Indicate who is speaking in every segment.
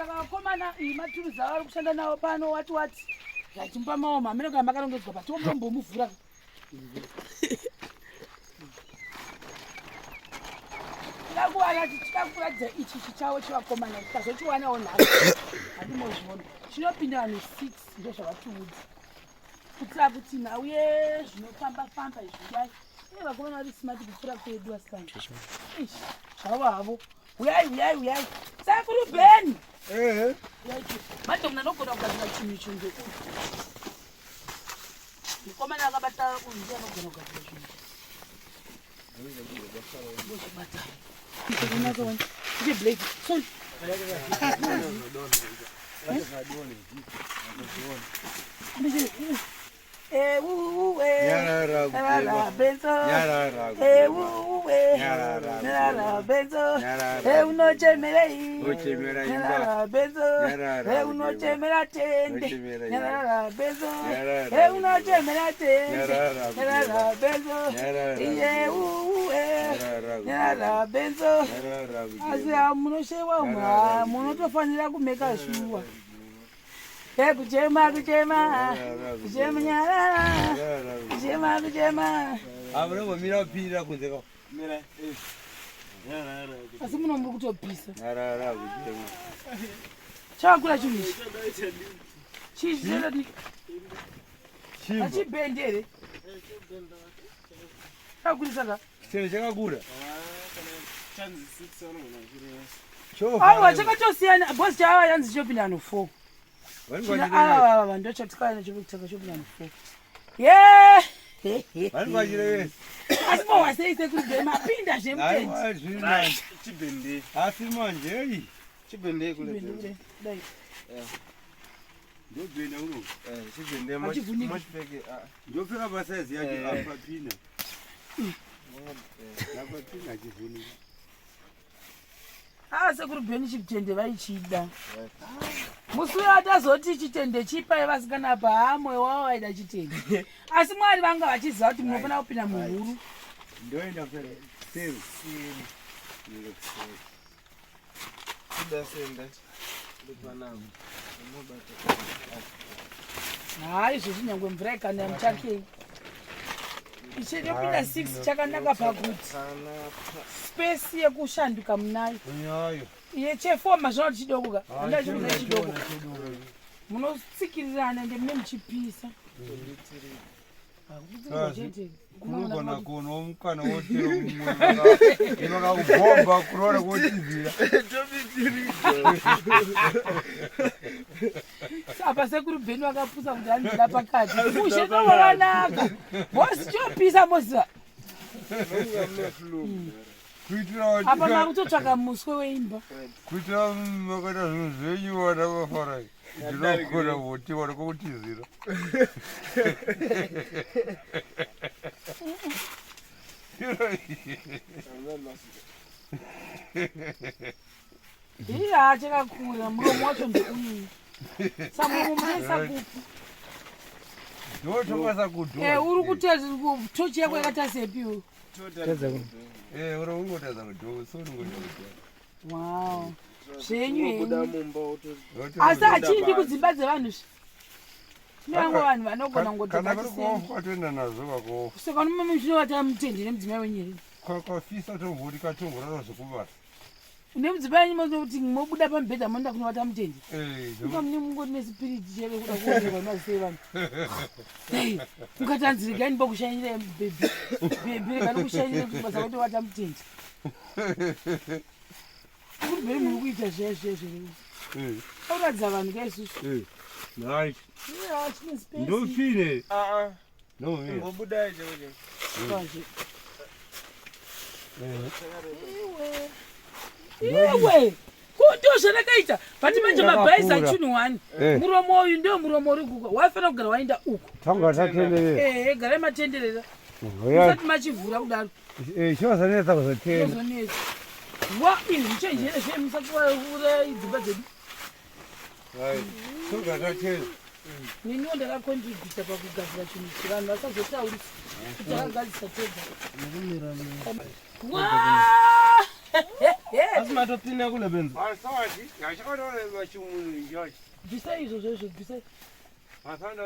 Speaker 1: Saka vakomana iyi maturuzi ava vari kushanda nawo pano wati wati zvachimupa maoma amene kana makarongedzwa pa tombomuvhura. Tida kuratidza ichi chichawo chevakomana tikazochiwanawo nhasi handimozviona chinopinda vanhu 6 ndozvavatiudza kuitira kuti nhau yezvinofamba famba izvi kudai iye vakomana vari smart kupfuura kwedu asikana zvavo havo Uyai, uyai, uyai. Sekuru Ben.
Speaker 2: Ehe.
Speaker 1: Manje muna nogona kugadzira chinhu ichi nge uyu. Mukomana akabata uyu ndiye anogona kugadzira chinhu. Ndozvibata. Ndiye blade. Sorry. Ndiye unochemerei unochemera tende unochemera tende benzo asi munoshewa munotofanira kumeka shuwa Hey, kuchema kuchema kuchema nyarara kuchema kuchema.
Speaker 2: Amunongomira kupirira kunze kwa.
Speaker 3: Mira. Eh.
Speaker 1: Asi muno muri kutopisa.
Speaker 2: Nyarara kuchema.
Speaker 1: Chakura chinhu ichi. Chii chakadii? Hachibhendi here? Chakurisa ka?
Speaker 2: Chinhu chakakura.
Speaker 1: Aiwa chakatosiyana boss chava yanzi chopinda no 4. China ava ava ndochatikaya nacho kutaka chopinda no 4. Yeah. Asi mowa sei sekuru be mapinda zvemutendi.
Speaker 3: Chibhende.
Speaker 2: Asi manje ei.
Speaker 3: Chibhende kule.
Speaker 1: Dai.
Speaker 2: Ndobhenda uno.
Speaker 3: Eh, chibhende
Speaker 1: Hachivhuniki.
Speaker 3: mochipfeke. Ah.
Speaker 2: Ndopfeka pasaizi yacho
Speaker 3: Eh.
Speaker 2: apa pina. Apa pina hachivhuniki.
Speaker 1: Ah, sekuru Bheni chitende vaichida. Musi uyo atazoti chitende chipai vasikana apa haa moyo wavo vaida chitende. Asi Mwari vanga vachiziva kuti munofanira kupinda muhuru.
Speaker 2: Ndoenda kuseri. Seri.
Speaker 1: Haa izvozvi nyangwe mvura ikanaya muchakei. Ichi chopinda 6 chakanaka pakuti space yekushanduka munayo.
Speaker 2: Munayo.
Speaker 1: Iye chefoma zvino chidoko ka. Handa chikuza chidoko. Munotsikirirana ende mune muchipisa.
Speaker 2: Kunogona kuonawo mukana wotero mumwe vakakubhomba kuroora kotizira.
Speaker 1: Apa sekuru Bheni vakapusa kuti anzira pakati. Mushe ndovakanaka. Bosi chopisa moziva.
Speaker 2: Kuitira
Speaker 1: Apa makutotsvaka muswe weimba.
Speaker 2: Kuitira makaita zvinhu zvenyu vana vafarai. Ndinogona kuti wana kwekutizira.
Speaker 1: Iya chakakura muromo wacho ndeuyu. Samuromo munoisa kupi?
Speaker 2: Ndotokasa kudhura.
Speaker 1: Eh uri kutedza tochi yako yakatasepi iwe?
Speaker 2: Eh uri kungotadza kudhura, so unongoita kudhura.
Speaker 1: Wow. Zvenyu
Speaker 3: Unobuda
Speaker 1: henyu.
Speaker 3: mumba woto-
Speaker 1: Asi hachindi kudzimba dzevanhu zve. Tine vamwe vanhu vanogona kungoti
Speaker 2: Kana kuri
Speaker 1: ngatisende.
Speaker 2: kuofa kwatoenda nazvo vakuofa.
Speaker 1: Saka unomama muchinovata mutendi nemudzimai wenyu here?
Speaker 2: Kwafisa tomboti katomborara zvekubasa.
Speaker 1: Nemudzimai wenyu mozokuti mobuda pamubhedha moenda kunovata mutendi.
Speaker 2: Eh,
Speaker 1: Inga mune mungori nesipiriti cheve kuda kuonekwa mazise evanhu. Hey, ungatanzi regai ndimbokushanyira bhebhi. Bhebhi rega ndikushanyire kuti basa kutovata mutendi. Kuti bhebhi muri kuita zviya zviya zviya.
Speaker 2: Eh,
Speaker 1: Auratidza vanhu ka isusu.
Speaker 2: eh. Right.
Speaker 1: Yeah, chine space.
Speaker 2: Ndofine.
Speaker 3: Ah, ah.
Speaker 2: No, eh.
Speaker 3: Imbobudai chaivo chaivo.
Speaker 1: Kaje.
Speaker 2: Eh.
Speaker 1: Iwe. Iwe. Kuto zvarakaita. But manje mabhaiza
Speaker 2: Yakakura.
Speaker 1: chinhu wani.
Speaker 2: Eh.
Speaker 1: Muromo uyu ndio muromo uri kuka. Waifanira kugara waenda uko.
Speaker 2: Tanga tatenderera.
Speaker 1: Eh, garai matenderera.
Speaker 2: Oya,
Speaker 1: Musati machivhura kudaro.
Speaker 2: eh, chinozonetsa kuzotenda.
Speaker 1: Zvozonetsa. Wa ini muchenjere zve musati waura dzimba dzedu.
Speaker 2: Right. Tanga tatenda.
Speaker 1: Neniwo ndakakontributa pakugadzira chinhu ichi vanhu vasazotaurisa kuti takagadzisa tega. Wa!
Speaker 3: Asi matopinda kule benzo.
Speaker 1: Bvisai izvozvo izvo bvisai.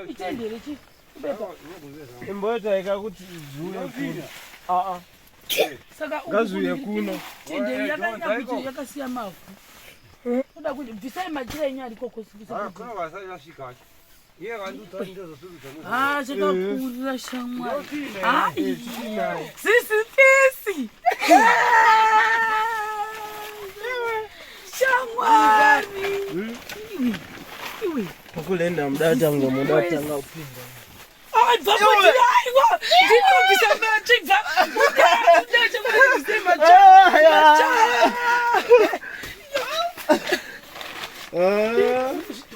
Speaker 1: Itendere chi? Ibepa.
Speaker 3: Imboita ikakuti zviuye kuno. Ah ah.
Speaker 1: Saka
Speaker 3: Ngazviuye kuno.
Speaker 1: Tendere yakanyanya kuti yakasiya mavhu. Kuda kuti bvisai machira enyu ari koko Ah, chakakurira shamwari. Hai. Sisi pisi. Shamwari. Iwe. Iwe.
Speaker 3: Pakulenda mudatanga mudatanga kupinda.
Speaker 1: Ai, bva kuti aiwa. Ndinobvisa machibva. Ndinobvisa machibva.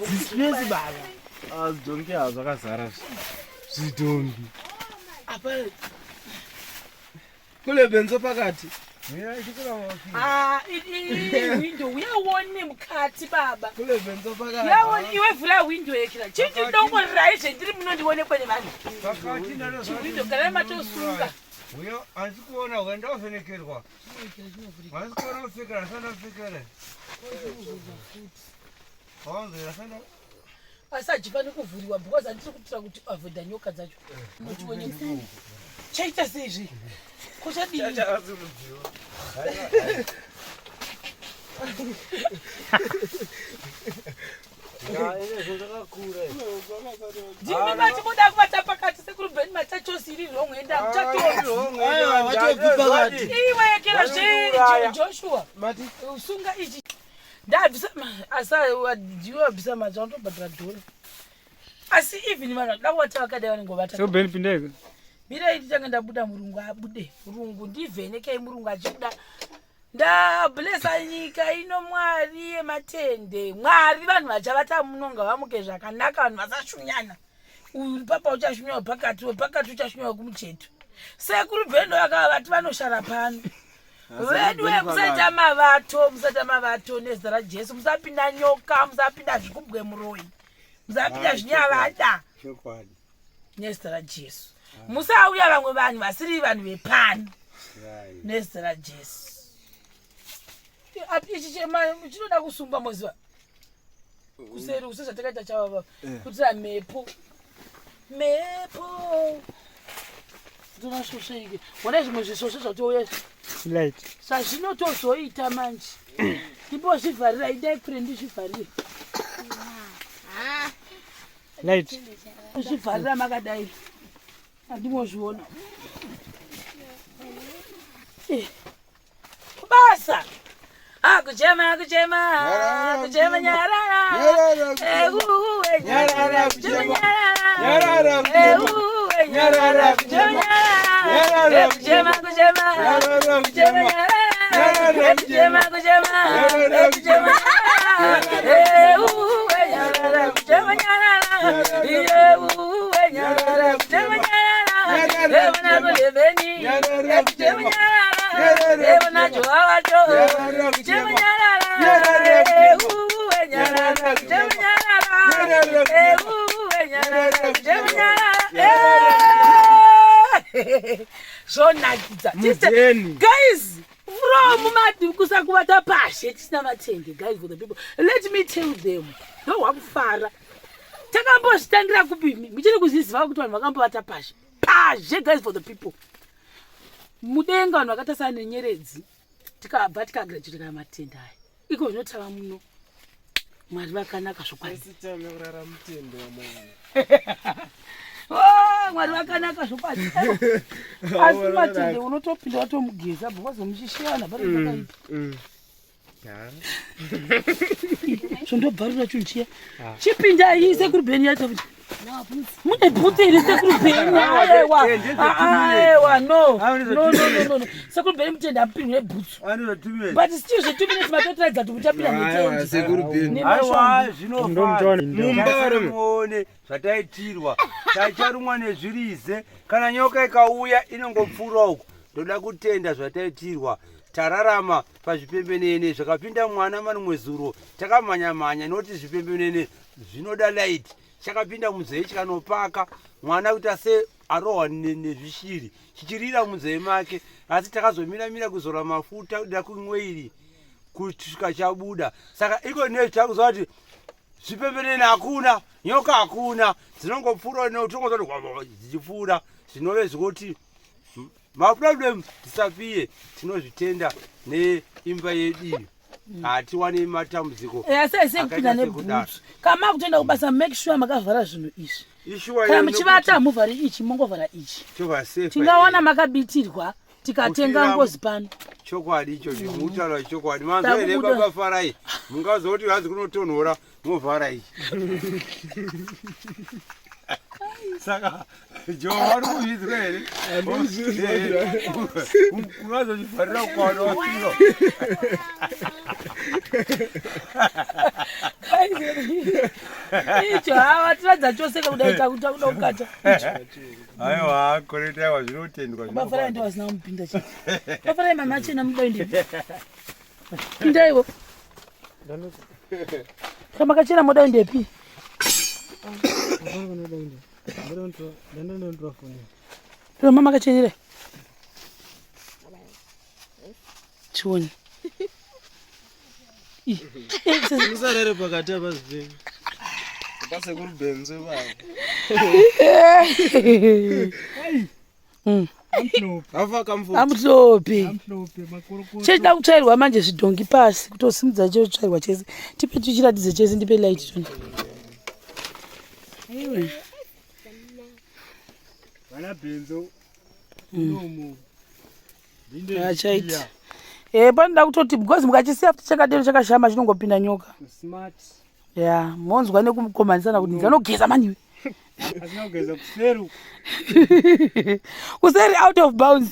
Speaker 3: Zisipesi baba. Ah, zvidhongi hazvakazara zvidhongi.
Speaker 1: Apa
Speaker 3: Kule benzo pakati.
Speaker 1: Ah, window uyaone mukati baba.
Speaker 3: Kule benzo pakati.
Speaker 1: Uyaone iwe vhura window yekira. Chiti ndongorirai zvendiri muno ndionekwe nevanhu. Chiwindow kana matosunga.
Speaker 2: Uyo handisi kuona ukaenda wavhenekerwa. Handisi kuona kupfekera asanda kupfekera. Wanzera asanda.
Speaker 1: Asi hachifani kuvhuriwa because handisi kutira kuti avoida nyoka dzacho. Uchione chaita seizvi. Ko chadii? Ndimi mati moda kuvata pakati sekuru Beni machachosi iri wrong enda muchatonzi.
Speaker 3: Aiwa, vatobvi pakati.
Speaker 1: Iwe yekera zve Joshua.
Speaker 3: Mati
Speaker 1: Usunga ichi. Ndabvisa asi ndiwe wabvisa mari vanotobhadhara dhora. Asi even vanhu vanoda kuvata vakadai vanenge vavata.
Speaker 4: So Ben pindeka.
Speaker 1: Mirai ndichange ndabuda murungu abude. Murungu ndivhenekei murungu achibuda. Ndablesa nyika ino Mwari yematende. Mwari vanhu vachavata muno ngavamuke zvakanaka vanhu vasashunyana. Uyu papa uchashunyawo pakati, wepakati uchashunyawo kumucheto. Sekuru Bhendo vakavati vanoshara pano. Vedu we musaita mavato, musaita mavato nezita raJesu, musapinda nyoka, musapinda zvikubwe muroyi. Musapinda zvinyavada
Speaker 2: Chokwadi.
Speaker 1: nezita raJesu. Musauya vamwe vanhu vasiri vanhu vepano
Speaker 2: Right.
Speaker 1: nezita raJesu. Ichi chinoda kusungwa moziva. Kuseri kuseri zvatakaita chavava kuitira mhepo. Mhepo. Tomasvosveike. Ona zvimwe zvisvosve zvatouya izvi.
Speaker 4: Light.
Speaker 1: Zvazvinotozoita manje. Ndimbozvivharira idai kure ndizvivharire.
Speaker 4: Light.
Speaker 1: Kuzvivharira makadai. Andimozviona. Eh. Basa. Ah, kuchema kuchema kuchema nyarara.
Speaker 2: Nyarara,
Speaker 1: Eh, uwe,
Speaker 2: Nyarara,
Speaker 1: kuchema
Speaker 2: kuchema.
Speaker 1: nyarara.
Speaker 2: Nyarara,
Speaker 1: Eh,
Speaker 2: kuchema.
Speaker 1: uwe,
Speaker 2: Nyarara,
Speaker 1: kuchema nyarara.
Speaker 2: Nyarara,
Speaker 1: Eh, kuchema kuchema.
Speaker 2: Nyarara,
Speaker 1: Kuchema
Speaker 2: kuchema.
Speaker 1: nyarara.
Speaker 2: Nyarara,
Speaker 1: Eh, kuchema kuchema.
Speaker 2: Nyarara,
Speaker 1: Eh, kuchema nyarara. Eh, uwe, nyarara, kuchema nyarara. Iye, uwe, nyarara, kuchema nyarara.
Speaker 2: Nyarara,
Speaker 1: Eh, vana kuleveni.
Speaker 2: Nyarara,
Speaker 1: Eh, kuchema
Speaker 2: kuchema.
Speaker 1: nyarara.
Speaker 2: Nyarara,
Speaker 1: Eh, vana jowawacho.
Speaker 2: Nyarara,
Speaker 1: Kuchema
Speaker 2: kuchema.
Speaker 1: nyarara.
Speaker 2: Nyarara,
Speaker 1: Eh,
Speaker 2: kuchema.
Speaker 1: uwe, nyarara,
Speaker 2: Nyarara,
Speaker 1: kuchema
Speaker 2: kuchema.
Speaker 1: nyarara.
Speaker 2: Nyarara,
Speaker 1: Eh,
Speaker 2: kuchema.
Speaker 1: uwe, nyarara,
Speaker 2: Nyarara,
Speaker 1: kuchema
Speaker 2: kuchema.
Speaker 1: nyarara. Eh! Zvonakidza.
Speaker 3: Mudheni.
Speaker 1: Guys, from madi kusakuvata pashe tisina matende guys for the people. Let me tell them. Ndohwakufara. Takambozvitangira kupi? Muchiri kuzviziva kuti vanhu vakambovata pashe. Pashe guys for the people. Mudenga vanhu vakatasana nenyeredzi. Tikabva tikagraduate kana matende aya. Iko zvino tava muno. Mwari vakanaka zvokwadi.
Speaker 3: Sitame kurara mutende wamai.
Speaker 1: Oh, Mwari vakanaka zvokwadi. Asi matende unotopinda watomugeza because muchishiyana pane zvakaipa. Zvondobvarura chinhu chiya. Chipindai sekuru Bheni yacho kuti. Mune bhutsu here sekuru Bheni? Aiwa. Aiwa no. No no no no. Sekuru Bheni mutende apindwe nebhutsu.
Speaker 2: Anozotumira.
Speaker 1: But still zve 2 minutes matotiratidza kuti muchapinda
Speaker 3: Aiwa
Speaker 1: mutendi.
Speaker 3: sekuru Bheni.
Speaker 2: Aiwa
Speaker 4: Ndomutoona.
Speaker 3: Mumba
Speaker 2: muone zvataitirwa. Tacharumwa nezvirize. Kana nyoka ikauya inongopfuura uku. Ndoda kutenda zvataitirwa. Tararama pazvipembenene zvakapinda mwana marimwe zuro. Takamhanya-mhanya noti zvipembenene zvinoda light. Chakapinda munzeve chikanopaka mwana kuita se arohwa nezvishiri chichirira munzeve make asi takazomira-mira kuzora mafuta kuda kumweiri. kusvika chabuda. Saka iko nezvi takuziva kuti zvipembenene hakuna, nyoka hakuna, dzinongopfuura nekuti dzichipfuura, zvinove zvekuti maproblem disappear. Tinozvitenda neimba yedu iyi, hatiwani matambudziko.
Speaker 1: Asi aise kupinda
Speaker 2: Akaita sekudaro.
Speaker 1: nebhutsu. Kana makutoenda kubasa, make sure makavhara zvinhu izvi.
Speaker 2: Ishuwa.
Speaker 1: Kana muchivata, hamuvhari ichi, mongovhara ichi.
Speaker 2: Tova safe.
Speaker 1: Tingawana makabitirwa, tikatenga
Speaker 2: Kufira-
Speaker 1: ngozi pano.
Speaker 2: Chokwadi ichocho, mutaura chokwadi. Manzwa here?
Speaker 1: Takubuda.
Speaker 2: Baba Farai, mungazoti hanzi kunotonhora, movhara ichi. Saka Jo, vari kuzvinzwa here? Ungazozvivharira kukwana wasiro.
Speaker 1: Icho hava tiradza chose kudai, takuda kukata.
Speaker 2: Aiwa, koreta, aiwa, zvinotendwa.
Speaker 1: Bafarai ndo vasina kumupinda chete. Bafarai, mama chena, mudoinde, pindaiwo. Kana makachena, moda endepi? Pira mama makachenere chioni.
Speaker 3: Musarere pakati apa zvipenyu.
Speaker 5: Pasekuru Benzo ivavo. Afa kamfu.
Speaker 1: Amhlophe.
Speaker 4: Amhlophe makorokota.
Speaker 1: Chechida kutsvairwa manje, zvidhongi pasi, kutosimudza chotsvairwa chese. Tipe tichiratidze chese, ndipe light tona. Aiwe.
Speaker 4: Vana Benzo unomu.
Speaker 1: Achaiti e panoda kutoti, because mukachisiya futi chakadero chakashama, chinongopinda nyoka.
Speaker 4: Smart.
Speaker 1: Ya, monzwa nekukomanisana kuti nzanogeza maniwe.
Speaker 4: Asina kugeza kuseri uku.
Speaker 1: Kuseri, out of bounds.